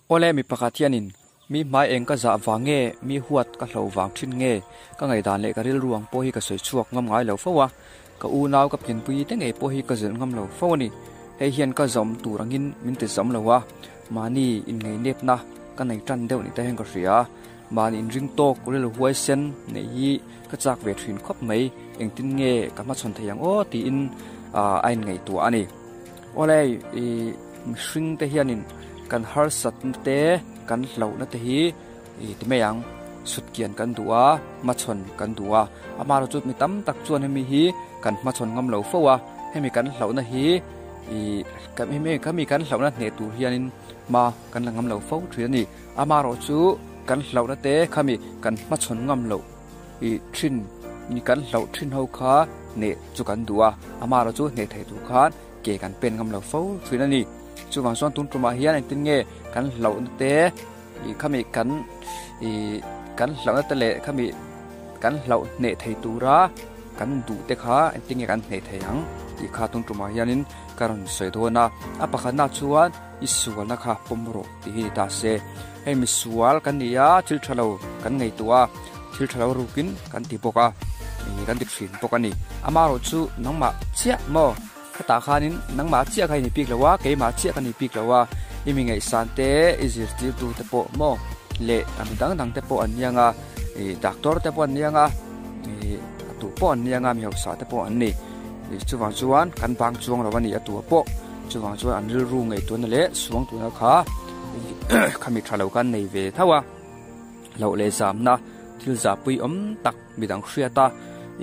Awle mi pakhat hianin mi hmai eng ka zah vang nge, mi huat ka hlo vang thin nge, ka ngaihdan leh ka rilru ang pawh hi ka sawi chhuak ngam ngai lo fo a, ka unau ka pianpui te ngei pawh hi ka zilh ngam lo fo a ni. Hei hian ka zawm tur angin min ti zawm lo a, mahni inngainepna ka nei tan deuh ni te hian ka hria a, mahni inring tawk rilru huaisen neih hi ka chak ve thin khawp mai, engtin nge ka hmachhawn thei ang aw tiin a inngaihtuah a ni. Awle i mihring te hianin kan harsatna te kan hlauhna te hi i ti mai ang sutkian kan duh a hmachhawn kan duh a amaherawhchu chu mi tam tak chuan hemi hi kan hmachhawn ngam lo fo a hemi kan hlauhna hi i hemi kan hlauhna hneh tur hianin hma kan la ngam lo fo thin a ni amaherawhchu kan hlauhna te khami kan hmachhawn ngam loh i thin ni kan hlauh thin ho kha hneh chu kan duh a amaherawh chu hneh thei tur khan ke kan pen ngam lo fo thin a ni chuvang chuan tun tumah hian engtin nge kan hlauhna te ih khami kan ih kan hlauhna te leh khami kan hlauh hneh thei tura kan duh te kha engtin nge kan hneh thei ang tih kha tun tumah hianin ka rawn sawi dawn a a pakhatna chuan i sualna kha pawm rawh tih hi ni ta se hei misual kan ni a thil tha lo kan ngaihtuah a thil tha lo rukin kan ti bawk a ih kan ti thin bawk a ni amaherawh chu nangmah chiah maw khatah khanin nangmah chiah kha i ni bik lo a keimah chiah ka ni bik lo a i mi ngaihsan te i zirtirtu te pawh maw leh a mi dang dang te pawh an ni ang a ih doctor te pawh an ni ang a ih a tu pawh an ni ang a mi hausa te pawh an ni ih chuvang chuan kan bang chuang lo a ni a tu pawh chuvang chuan an rilru ngaihtuahna leh suangtuahna kha khami tha lo khan nei ve tho a hlauh leh zamna thil zahpui awm tak midang hriat a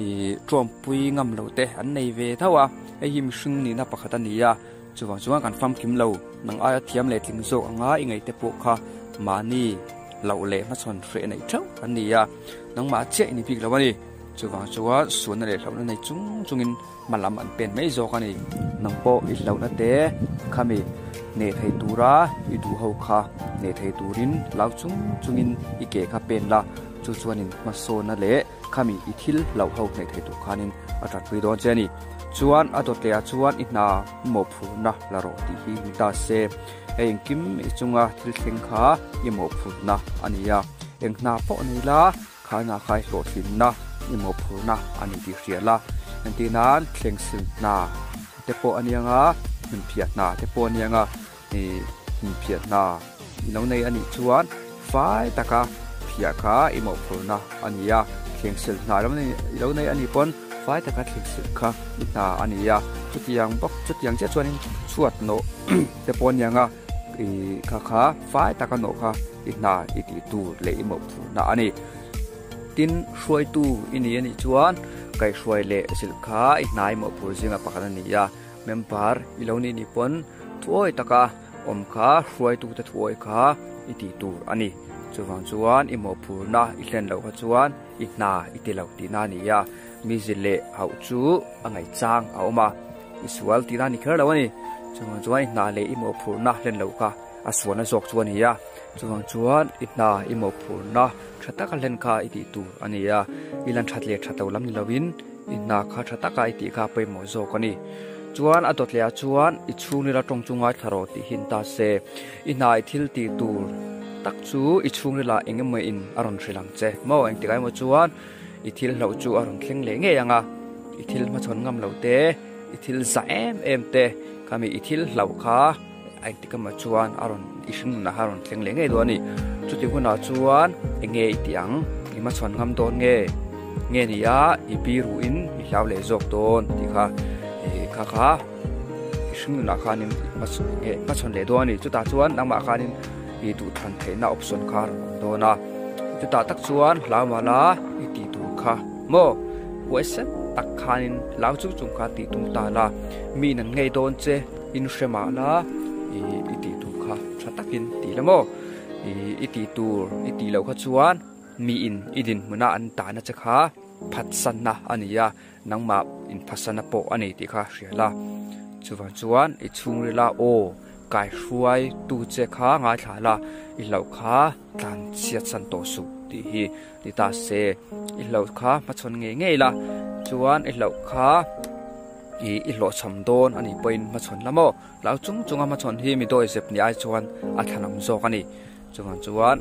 ih tawmpui ngam lo te an nei ve tho a hei hi mihring nihna pakhat a ni a chuvang chuan kan famkim lo nang aia thiam leh tling zawk anga i ngaih te pawh kha mahni loh leh hmachhawn hreh neih theuh an ni a nangmah chiah i ni bik lo a ni chuvang chuan sualna leh hlauhna nei chung chungin hma lam an pen mai zawk a ni. Nang pawh i hlauhna te khami hneh thei tura i duh ho kha hneh thei turin lau chung chungin i ke kha pen la, chu chuanin hmasawna leh khami i thil hlauh ho hneh thei tur khanin a tanpui dawn che a ni. Chuan a dawt lehah chuan i hna mawhphurhna la rawh tih hi ni ta se, hei engkim i chunga thil thleng kha i mawhphurhna a ni a, eng hna pawh nei la, Khaina khai hlawhtlinna i mawhphurhna a ni tih hria la, entir nan thleng sil hna te pawh a niang a, hmunphiah hna te pawh a niang a, ih hmunphiah hna i lo nei a nih chuan fai taka phiah kha i mawhphurhna a ni a, thleng sil hna i lo nei a nih pawn fai taka thleng sil kha i hna a ni a, chutiang bawk chutiang chiah chuanin chhuat nawh te pawh a niang a. I kha kha fai taka nawh kha i hna i tih tur leh i mawhphurhna a ni. Tin, hruaitu i ni a nih chuan kaihhruai leh zilh kha i hna i mawhphur zinga pakhat a ni a. Member i lo nih nih pawn thuawi taka awm kha hruaitute thuawi kha i tih tur a ni. Chuvang chuan i mawhphurhna i hlen loh kha chuan i hna i ti lo tihna a ni a. Mi zilh leh hauh chu a ngaihchang a awm a. I sual tihna a ni kher lo a ni. Chuvang chuan i hna leh i mawhphurhna hlen loh kha a sualna zawk chu a ni a. Chuvang chuan i hna i mawhphurhna tha taka hlen kha i tih tur a ni a. I lan that leh that lo lam ni lovin i hna kha tha taka i tih kha a pawimawh zawk a ni. Chuan a dawt lehah chuan i chhungrila tawng chu ngaithla rawh tih hi an ta se. I hna i thil tih tur tak chu i chhungrila eng emaw in a rawn hrilh ang che maw? Engtikah emaw chuan I thil hlauh chu a rawn thleng leh ngei ang a, i thil hmachhawn ngam lo te, i thil za em em te, khami i thil hlauh kha a engtik emaw chuan a rawn i hring nunah kha a rawn thleng leh ngei dawn a ni. Chuti hunah chuan eng nge i tih ang? I hmachhawn ngam dawn nge? Nge ni a i biruhin i hlau leh zawk dawn tih kha ih kha kha i hring nunah khanin i hmachhawn leh dawn a ni. Chutah chuan nangmah khanin i duhthlan theihna option kha a rawn awm dawn a. Chutah tak chuan hlau mala i tih tur kha maw huaisen tak khanin hlau chung chung kha tih tum ta la mi in an ngei dawn che in hre mah la ih i tih tur kha tha takin ti la maw ih i tih tur i tih loh kha chuan mi in i dinhmuna an tahna che kha phatsanna a ni a nangmah in phatsanna pawh a ni tih kha hria la chuvang chuan i chhungrila aw kaihruai tu che kha ngaithla la i hlauh kha. Tlan chhiat san tawh suh tih hi ni ta se, i hlauh kha hmachhawn ngei ngei la, chuan i hlauh kha I i hlawhchham dawn a nih pawhin hmachhawn la maw? Hlau chung chunga hmachhawn hi mi dawizep ni ai chuan a thlanawm zawk a ni. Chuvang chuan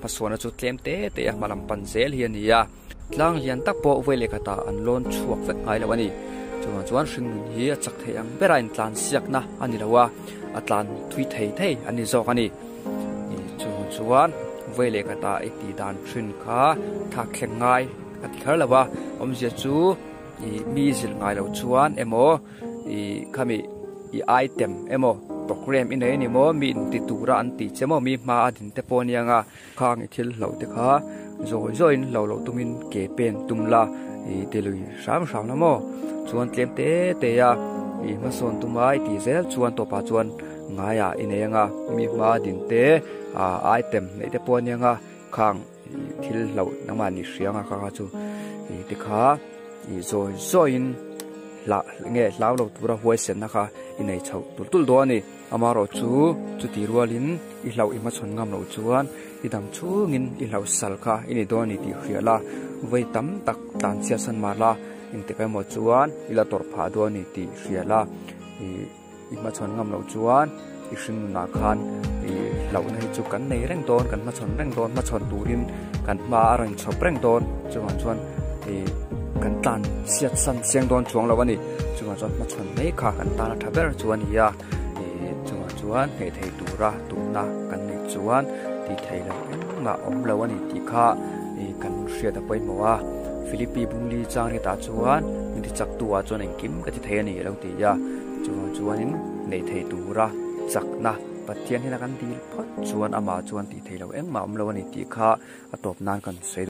hmasualna chu tlem te te a hma lam pan zel hi a ni a. Tlang lian tak pawh vawi leh khatah an lawn chhuak vek ngai lo a ni. Chuvang chuan hringnun hi a chak thei ang bera intlansiakna a ni lo a, a tlan thui thei thei a ni zawk a ni. Chuvang chuan vawi leh khatah i tih dan thin kha thlak thleng ngai a ti kher lo a, awmzia chu i mi zilh ngai lo chuan emaw i khami i item emaw program i nei a ni maw mi inti tura an tih che maw mi hma a din te pawh a nia nga khang i thil hloh te kha zawi zawiin hlo loh tumin ke pen tum la i ti lui hram hram la maw chuan tlem te te a i hmasawn tuma i tih zel chuan tawpah chuan ngaiah i nei anga mi hma a din te ah item neih te pawh a nia nga khang thil hloh nangmah ni hriang a kha kha chu ih te kha ih zawi zawiin hlah nge hlau lo tura huaisenna kha i nei chhoh tulh tulh dawn a ni. Amaherawh chu chuti rualin i hlauh i hmachhawn ngam loh chuan i dam chhungin i hlauh sal kha i ni dawn a ni tih hria la, vawi tam tak tlan chhiat san mah la engtik emaw chuan i la tawrh phah dawn a ni tih hria la ih i hmachhawn ngam loh chuan i hring nunah khan ih hlauhna hi chu kan nei reng dawn kan hmachhawn reng dawn hmachhawn turin kan hma a rawn chhawp reng dawn chuvang chuan ih kan tlan chhiat san chiang dawn chuang lo a ni chuvang chuan hmachhawn mai kha kan tan a tha ber chu a ni a ih chuvang chuan hneh thei tura tumna kan neih chuan tih theih loh engmah awm lo a ni tih kha ih kan hriat a pawimawh a Philippi bungli chang hetah chuan min ti chak tu ah chuan engkim ka ti thei a ni a lo ti a chuvang chuanin neih thei tura chakna Pathian hian a kan dil phawt chuan amah chuan tih theih loh engmah awm lo a ni tih kha a tawp nan kan sawi.